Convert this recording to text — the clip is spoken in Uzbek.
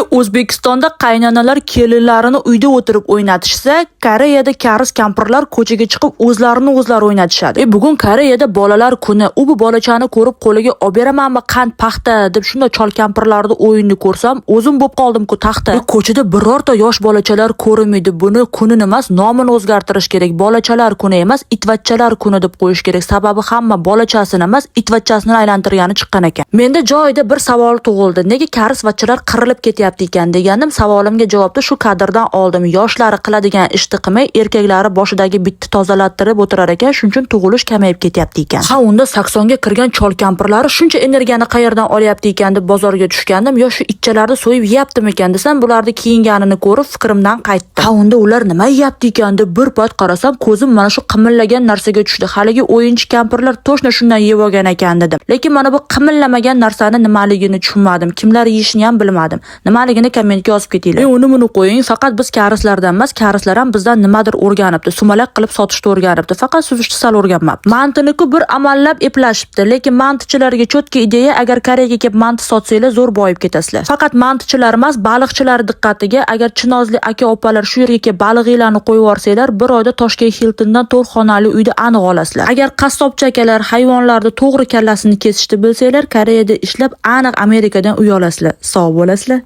O'zbekistonda qaynonalar kelinlarini uyda o'tirib o'ynatishsa, Koreyada karis kampirlar ko'chaga chiqib o'zlarini o'zlari o'ynatishadi. Bugun Koreyada bolalar kuni. U bu bolachani ko'rib, qo'liga olib beramanmi qand, paxta deb shunday chol kampirlarni o'yinini ko'rsam, o'zim bo'lib qoldim-ku taxta. Ko'chada birorta yosh bolachalar ko'rinmaydi. Buni kunini emas, nomini o'zgartirish kerak. Bolachalar kuni emas, itvachchalar kuni deb qo'yish kerak. Sababi hamma bolachasini emas, itvachchasini aylantirgani chiqqan ekan. Menda joyida bir savol tug'ildi. Nega karis vachchalar qirilib ketyapti ekan degandim. Savolimga javobni shu kadrdan oldim. Yoshlari qiladigan ishni qilmay, erkaklari boshidagi bitni tozalattirib o'tirar ekan, shuning uchun tug'ilish kamayib ketyapti ekan. Ha, unda 80 ga kirgan chol kampirlari shuncha energiyani qayerdan olyapti ekan deb bozorga tushgandim. Yo shu itchalarni so'yib yeyaptimikan desam, bularni kiyinganini ko'rib fikrimdan qaytdim. Ha, unda ular nima yeyapti ekan deb bir payt qarasam, ko'zim mana shu qimillagan narsaga tushdi. Haligi o'yinchi kampirlar точно shundan yeb olgan ekan dedim. Lekin mana bu qimillamagan narsani nimaligini tushunmadim. Kimlar yeyishini ham bilmadim. Nimaligini kommentga yozib ketinglar. Uni buni qo'ying, faqat biz karislardan emas, karislar ham bizdan nimadir o'rganibdi. Sumalak qilib sotishni o'rganibdi. Faqat suzishni sal o'rganmabdi. Mantini-ku bir amallab eplashibdi. Lekin mantichilarga чётко ideya, agar Koreyaga kelib manti sotsanglar, zo'r boyib ketasizlar. Faqat mantichilar emas, baliqchilar diqqatiga, agar chinozli aka opalar shu yerga kelib balig'inglarni qo'yib yuborsanglar, bir oyda Toshkent Hiltondan 4 xonali uyda aniq olasizlar. Agar qassobchi akalar hayvonlarni to'g'ri kallasini kesishni bilsanglar, Koreyada ishlab aniq Amerikadan uy olasizlar. Sog' bo'lasizlar.